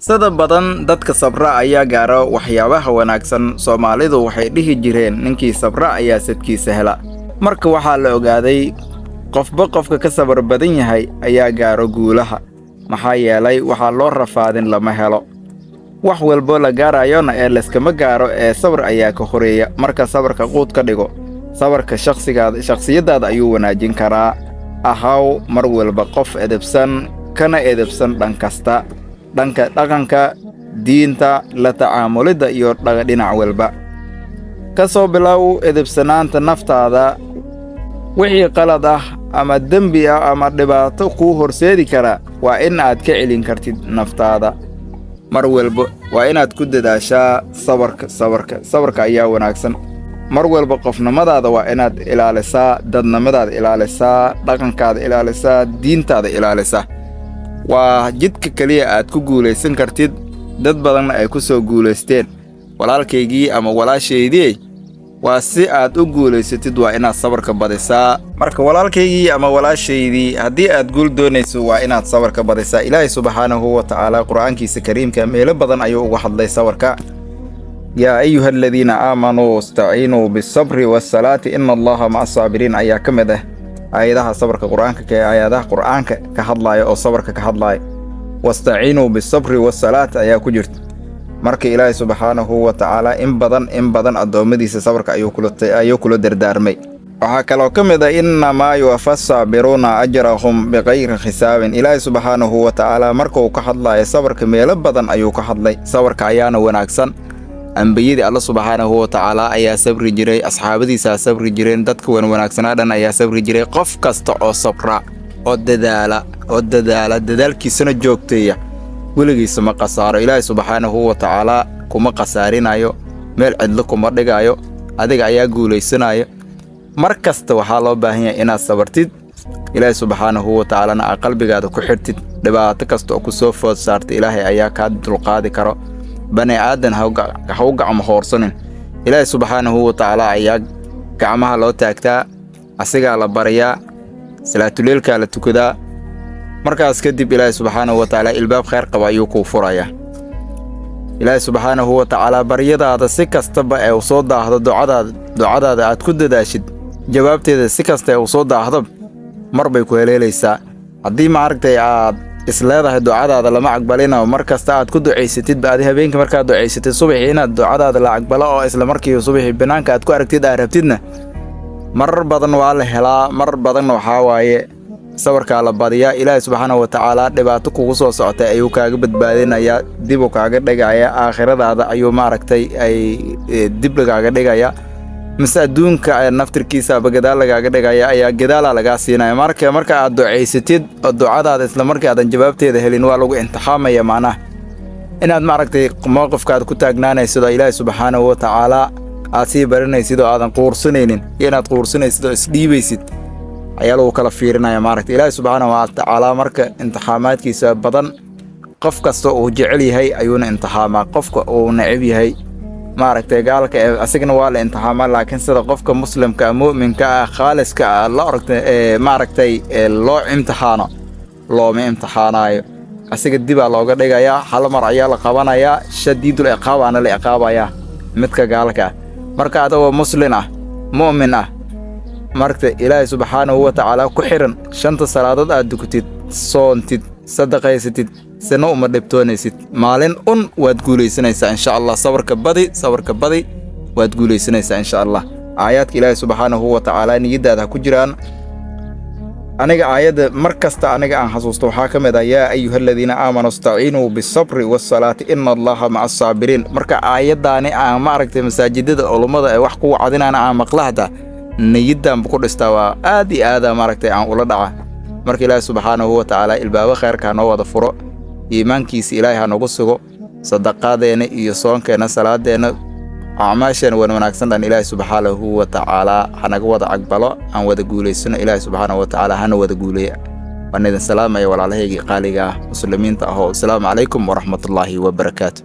Sida badan dadka sabra ayaa gaara waxyaabaha wanaagsan. Soomaalidu waxay dhihi jireen, "Ninkii sabra ayaa sadkiisa hela." Marka waxaa la ogaaday qofba qofka ka sabar badan yahay ayaa gaaro guulaha, maxaa yeelay waxaa loo rafaadin lama helo. Wax walbo la gaarayona ee layskama gaaro ee sabar ayaa ka horeeya. Marka sabarka quud ka dhigo. Sabarka shakhsigaada, shakhsiyaddaada ayuu wanaajin karaa. Ahaw mar walba qof edebsan, kana edebsan dhan kasta, dhanka dhaqanka, diinta, la tacaamulidda iyo dhinac walba. Ka soo bilow edebsanaanta naftaada. Wixii qalad ah ama dembi ah ama dhibaato kuu horseedi kara waa in aad ka celin kartid naftaada. Mar walba waa inaad ku dadaashaa sabarka. Sabarka, sabarka ayaa wanaagsan. Mar walba qofnimadaada waa inaad ilaalisaa, dadnimadaada ilaalisaa, dhaqankaada ilaalisaa, diintaada ilaalisaa. Waa jidka keliya aad ku guulaysan kartid, dad badanna ay ku soo guulaysteen. Walaalkaygii ama walaashaydii, waa si aad u guulaysatid waa inaad sabarka badisaa. Marka walaalkaygii ama walaashaydii, haddii aad guul doonayso, waa inaad sabarka badisaa. Ilaahay subxaanahu wa tacaala Qur'aankiisa kariimka meelo badan ayuu uga hadlay sabarka. "يا أيها الذين آمنوا استعينوا بالصبر والصلاة إن الله مع الصابرين" ayaa ka mid ah aayadaha sabarka Qur'aanka ka, aayadaha Qur'aanka ka hadlaaya oo sabarka ka hadlaaya. "واستعينوا بالصبر والصلاة" ayaa ku jirta. Marka Ilaahay subxaanahu wa tacaala in badan, in badan addoommadiisa sabarka ayuu kula dardaarmay. Waxaa kaloo ka mid ah "إنما يوفى الصابرون أجرهم بغير حساب". Ilaahay subxaanahu wa tacaala marka uu ka hadlayo sabarka, meelo badan ayuu ka hadlay. Sabarka ayaana wanaagsan. Ambiyadii Alla subxaanahu wa tacaala ayaa sabri jiray, asxaabadiisaa sabri jireen, dadka wan wanaagsanaa dhan ayaa sabri jiray. Qof kasta oo sabra oo dadaala oo dadaala, dadaalkiisana joogteeya, weligiisa ma khasaaro. Ilaahay subxaanahu wa tacaala kuma khasaarinayo, meel cidlo kuma dhigayo, adiga ayaa guulaysanaya. Mar kasta waxaa loo baahan yahay inaad sabartid, Ilaahay subxaanahu wa tacaalana aad qalbigaada ku xirtid. Dhibaato kasta oo ku soo food saarta, Ilaahay ayaa kaa dulqaadi karo. Bani aadan ha u gacmo hoorsanin. Ilaahay subxaanahu wa tacaala ayaa gacmaha loo taagtaa, asigaa la baryaa, salaatuleelkaa la tukadaa. Markaas kadib Ilaahay subxaanahu wa tacaala ilbaab khayr qaba ayuu kuu furayaa. Ilaahay subxaanahu wa tacaala baryadaada si kastaba ee u soo daahdo, ducadaada aad ku dadaashid, jawaabteeda si kasta ee u soo daahdo, mar bay ku heleelaysaa. Haddii maaragtay aad isleedahay ducadaada lama aqbalina, mar kasta aad ku ducaysatidba adi habeenkii markaad ducaysatid, subaxii inaad ducadaada la aqbalo oo isla markiiba subaxii banaanka aad ku aragtid aad rabtidna, marar badan waa la helaa. Marar badanna waxaa waaye sabarkaa la badiyaa. Ilaahay subxaanahu wa tacaala dhibaato kugu soo socotay ayuu kaaga badbaadinayaa, dibuu kaaga dhigaya, aakhiradaada ayuu maaragtay ay dib lagaaga dhigaya, mise adduunka naftirkiisaaba gadaal lagaaga dhigaya, ayaa gadaalaa lagaa siinaya. Marka aad ducaysatid oo ducadaada isla markii aadan jawaabteeda helin, waa lagu imtixaamaya. Macnaha inaad maaragtay mowqifkaada ku taagnaanaysid oo Ilaahay subxaanahu wa tacaala aad sii baranaysid oo aadan quursanaynin, iyo inaad quursanaysid oo isdhiibaysid ayaa lagu kala fiirinaya maaragta. Ilaahay subxaanahu wa tacaala marka imtixaamaadkiisa badan, qof kasta uu jecel yahay ayuuna imtixaamaa. Qofka uu neceb yahay, maaragtay, gaalka ee asigana waa la imtixaamaa, laakiin sida qofka muslimka ah, mu'minka ah, khaaliska ah, la aragtay ee maaragtay ee loo imtixaano looma imtixaanaayo. Asiga dibaa looga dhigayaa, hal mar ayaa la qabanayaa, شديد العقاب aana la ciqaabayaa midka gaalka ah. Marka adagoo muslin ah, mu'min ah, marka Ilaahay subxaanahu wa tacaala ku xiran, shanta salaadood aad dukatid, soontid, sadaqaysatid, sina uma dhibtoonaysid. Maalin un waad guulaysanaysaa insha Allah. Sabarka badi, sabarka badi, waad guulaysanaysaa insha Allah. Aayaadka Ilaahay subxaanahu wa tacaala niyaddaada ha ku jiraan. Aniga aayadda mar kasta aniga aan xasuusto waxaa ka mid ah "يا أيها الذين آمنوا استعينوا بالصبر والصلاة إن الله مع الصابرين". Marka aayaddaani aan maaragtay masaajidada culummada ee wax ku wacdinaan aan maqlahda, niyaddaanba ku dhistaa, waa aad iyo aada maaragtay aan ula dhaca. Marka Ilaahi subxaanahu wa tacaala ilbaabo khayrka ha noo wada furo, iimaankiisa Ilaahay ha nagu sugo, sadaqadeena iyo soonkeenna, salaadeenna, acmaasheena wan wanaagsan dhan Ilaahay subxaanahu wa tacaala hanaga wada aqbalo. Aan wada guulaysano, Ilaahay subxaanahu wa tacaala hana wada guuleeya. Waan idin salaamaya, walaalahaygii qaaliga ah, muslimiinta ahoo. Asalaamu calaykum waraxmatullaahi wabarakaatu.